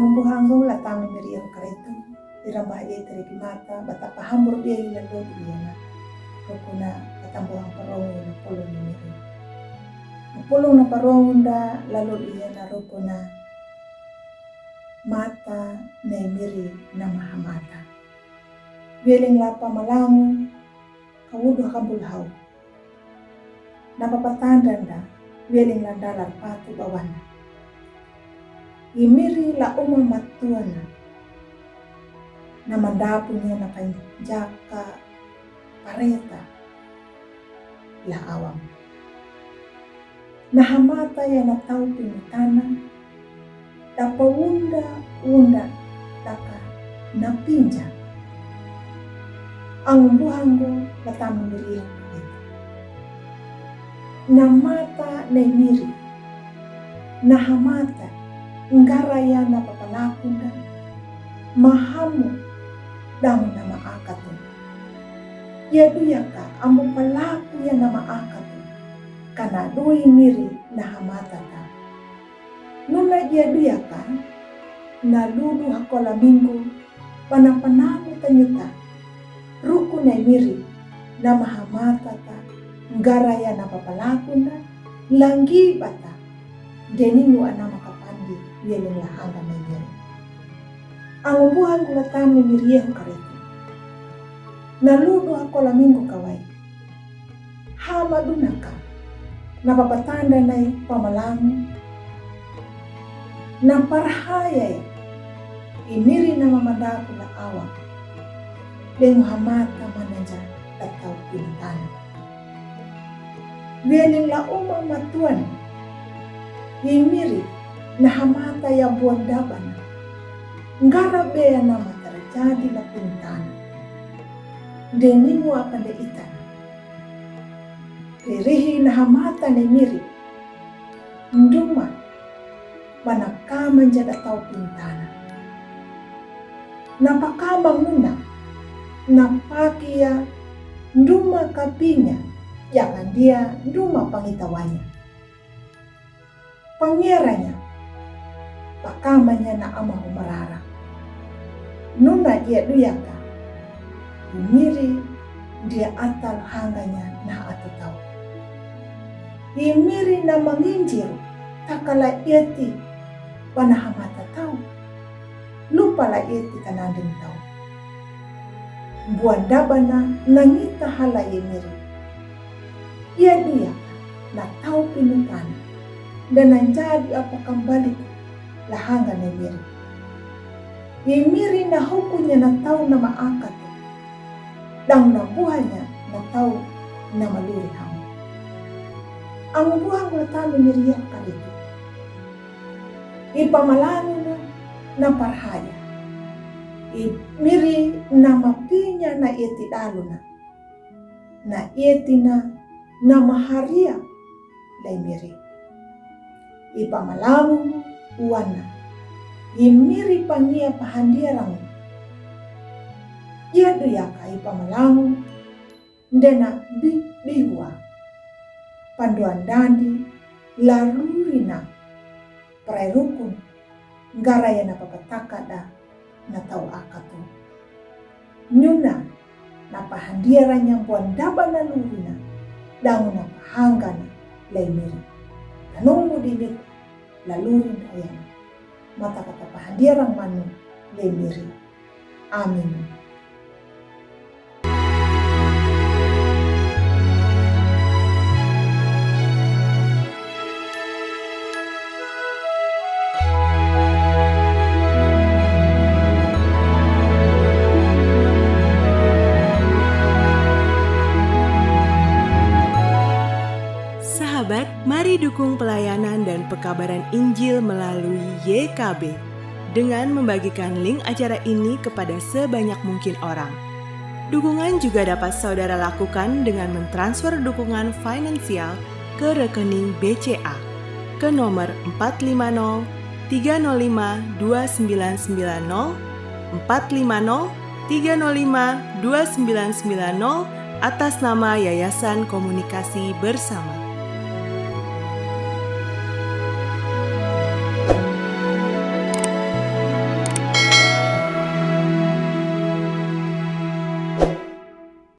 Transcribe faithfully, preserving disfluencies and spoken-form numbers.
Buhanggu la tami miri iho Karitu, i rambah iha tiri ki mata, bata pahambur bia i la lodu iha na. Rukuna bata buhang parong iha na pulung ni miri. Na pulung na parong unda la lodu iha na rukuna mata na i miri na mahamata. Wieling la pamalangu, kawudu hakambul hau. Na papatandra nda, wieling la ndalar patu bawana. I miri la uma matuana. Na mandapunya na panjaka pareta la awam. Na hamata ya na tau pinutana, dapa unda unda daka na pinja. Angu buhanggu la tami miri iho Karitu. Na mata na i miri. Na hamata, nggara ya na papalaku nda. Mahamu, dang na maakatu. Ia duyaka ambu palaku ya na maakatu. Kana dui miri na hamata ta. Nuna ia duyaka, na ludu hakola minggu, pana panamu tanyuta. Ruku na i miri, na mahamata ta, nggara ya na papalaku nda, langgi bata. Deningu ana makapandi, wieling la hangga na i miri. Angu buhanggu la tami miri iho Karitu. Na ludu hakola minggu kawai. Hama dunaka. Na papatandra na i pamalangu. Na parhaya i miri na mamandaku la awa. Dengu hamata mananja la tau pinutana. Wieling la uma matuana. I miri na hamata ya buan dabana. Nggara bea na matarajadi la pinutana. Deningu apa nda itana. Ririhi na hamata na i miri. Nduma, mana kama nja da tau pinutana. Na pakama nguna, na pakia, nduma kapinya, yakan dia, nduma pangitawanya. Pangiranya, pakamanya na ama humarara. Nuna ia duyaka, i miri dia atal hangganya na atu tau. I miri na manginjir takala iati pana hamata tau. Lupa la iati kanandin tau. Buan dabana na ngita hala i miri. Ia duyaka na tau pinutana. Dan na jadi apa kambali la hangga na i miri. I miri na hukunya na tau na maakatu. Dang na buhanya na tau na maluri hamu. Angu buhanggu la tami miri iho Karitu. I pamalangu na, na parhaya. I miri na mapinya na iati daluna. Na iati na, na maharia la i miri. I pamalangu uana. I miri pangia pahandia rangu. Ia duyaka i pamalangu. Ndena bi, bihua. Panduan dandi, larurina. Prai rukun, nggara ya na papataka da, na tau akatu. Nyuna, na pahandia ranya buan dabana lurina, dangu na pahangga na la i miri. Tanunggu dinit, la lurin rayana. Mata kata pahandia rang manu, la i miri. Amin. Sahabat, mari dukung pelayanan dan pekabaran Injil melalui Y K B dengan membagikan link acara ini kepada sebanyak mungkin orang. Dukungan juga dapat saudara lakukan dengan mentransfer dukungan finansial ke rekening B C A ke nomor empat lima nol tiga nol lima dua sembilan sembilan nol, empat lima nol tiga nol lima dua sembilan sembilan nol, atas nama Yayasan Komunikasi Bersama.